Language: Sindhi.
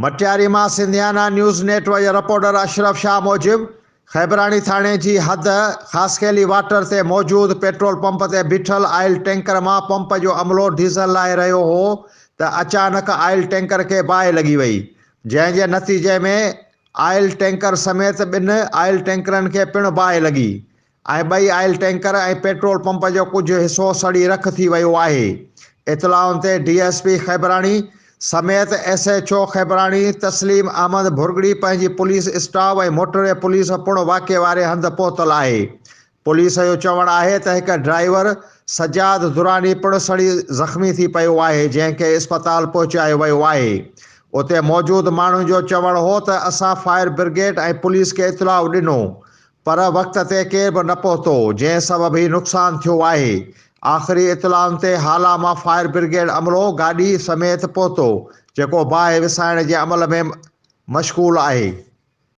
مٽياري مان سنڌيانا نيوز نيٽ ورڪ جي رپورٽر اشرف شاهه موجب خيبراڻي ٿاڻي جي حد خاصخيلي واٽر تي موجود پيٽرول پمپ تي بيٺل آئل ٽينڪر مان پمپ جو عملو ڊيزل لاهي رهيو هو ته اچانڪ آئل ٽينڪر کي باهه لڳي وئي جنهن جي نتيجي ۾ آئل ٽينڪر سميت ٻن آئل ٽينڪرن کي پڻ باهه لڳي ۽ ٻئي آئل ٽينڪر ۽ پيٽرول پمپ جو ڪجهه حصو سڙي رک ٿي ويو آهي. اطلاعن تي ڊي ايس پي خيبراڻي سميت S H O Khebrani Tasleem Ahmed Bhurgri پنهنجي پوليس اسٽاف ۽ موٽروي پوليس پڻ واقعي واري هنڌ پهتل آهي. پوليس جو چوڻ آهي ته هڪ ڊرائيور سجاد دراني پڻ سڙي زخمي ٿي پيو آهي جنهن کي اسپتال پهچايو ويو آهي. اتي موجود ماڻهن جو چوڻ هو ته اسان فائر برگيڊ ۽ پوليس کي اطلاع ڏنو پر وقت تي ڪير به نه پهتو، جنهن سبب هي نقصان ٿيو آهي. آخري اطلاعن تي هالا مان فائر برگيڊ عملو گاڏي سميت پهتو، جيڪو باهه وسائڻ جي عمل ۾ مشغول آهي.